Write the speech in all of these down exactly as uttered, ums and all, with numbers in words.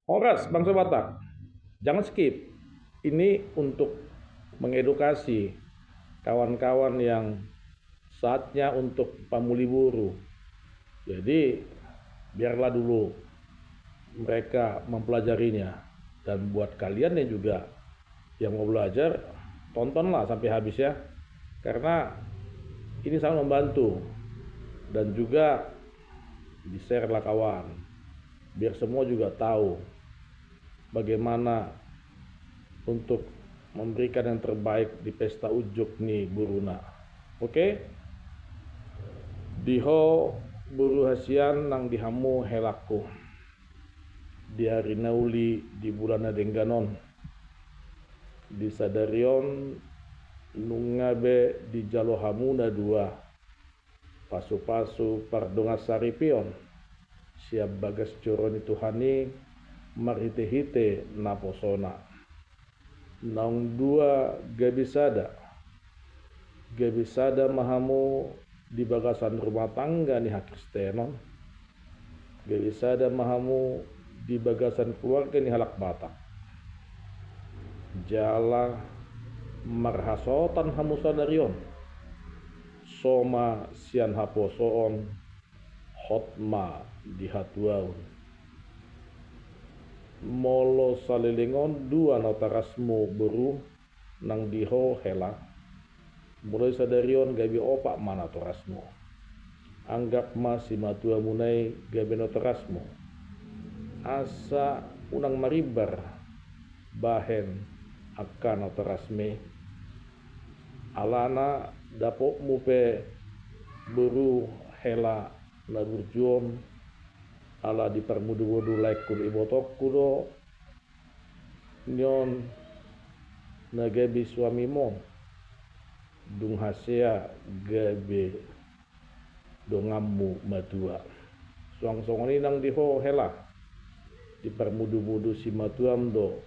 Horas, bangso Batak. Jangan skip. Ini untuk mengedukasi kawan-kawan yang saatnya untuk pamuli boru. Jadi, biarlah dulu mereka mempelajarinya. Dan buat kalian yang juga yang mau belajar, tontonlah sampai habis ya. Karena ini sangat membantu. Dan juga di-share lah kawan. Biar semua juga tahu bagaimana untuk memberikan yang terbaik di pesta unjuk ni boruna. Oke? Di ho boru hasian nang di hamu helangku. Di ari na uli di bulan na denggan on. Di sadari on nunga be dijalo hamu na dua. Pasu-pasu pardongansaripeon sian bagas joro ni Tuhan i marhite-hite naposona. Naung dua gabe sada. Gabe sada ma hamu di bagasan rumah tangga ni hakristenon. Gabe sada ma hamu di bagasan keluarga ni halak Batak. Jala marhasohotan hamu sadari on. Soma sian haposoon, hot ma di hatuaon. Molo saleleng on dua natorasmu boru nang di ho hela. Mulai sadari on gabe opat ma natorasmu. Anggap ma simatuamuna i gabe natorasmu. Asa unang marimbar bahen angka natorasmi. Alana dapotmu pe boru hela na burju on, ala diparmudu-mudu laengku dohot ibotongku do, nion na gabe suamimon, dung hasea gabe donganmu matua. Suang songon i nang di ho hela, diparmudu-mudu simatuam do,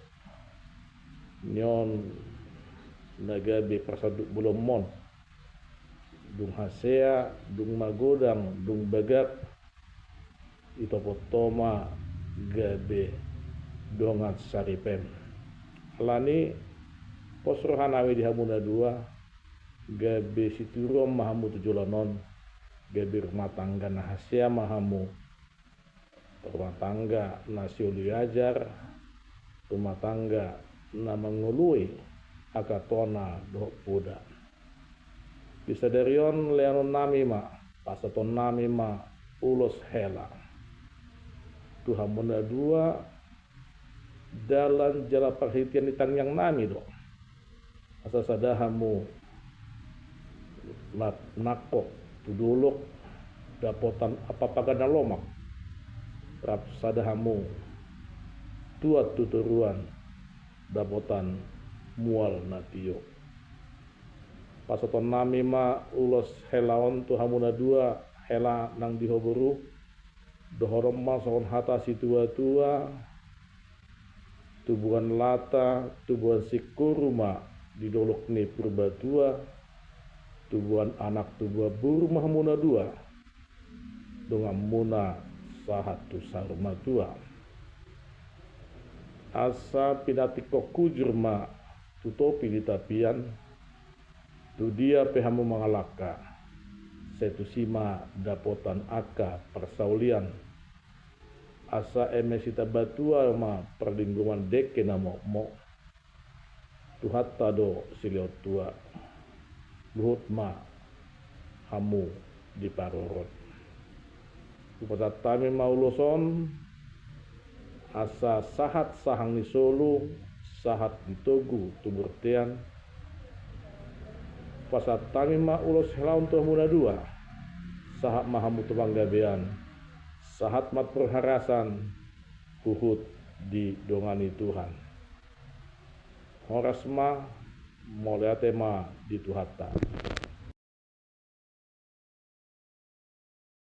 nion na gabe parsanduk bolonmon. Dung hasea, dung magodang, dung bagak, itopot ho ma gabe dongan saripem. Alani pos rohanami di hamu na dua, gabe situruon ma hamu tu joloan on, gabe rumah tangga na hasea ma hamu. Rumah tangga na sioloi ajar, rumah tangga na mangoloi angka tona dohot poda. Di sadari on leanonnami ma, pasahatonnami ma ulos hela tu hamu na dua, dalan jala parhitean ni tangiangnami do. Asa sada hamu na nangkok tu dolok dapotan ampapaga na lomak, rap sada hamu tuat tu toruan dapotan mual na tio. Pasahatonnami ma ulos hela on tu hamu na dua, hela nang di ho boru. Dohonon ma songon hata situa-tua, tubuan lata, tubuan singkoru ma di dolok ni Purbatua, tubuan anak tubuan boru ma hamu na dua, donganmuna sahat tu saur matua. Asa pinantikhon hujur ma tu topi di tapian, tu dia pe hamu mangalangka, sai tusi ma dapotan angka parsaulian. Asa eme sitabatua ma parlinggoman dengke na mokmok, Tuhanta do silehon tua, luhut ma hamu diparorot. Hupasahat hami ma ulos on, asa sahat sahang ni solu, sahat ni togu tu bortean. Hupasahat hami ma ulos hela on tu hamu na dua, sahat ma hamu tu panggabean, sahat ma parhorasan, huhut didongani Tuhan. Horas ma, mauliate ma di Tuhanta.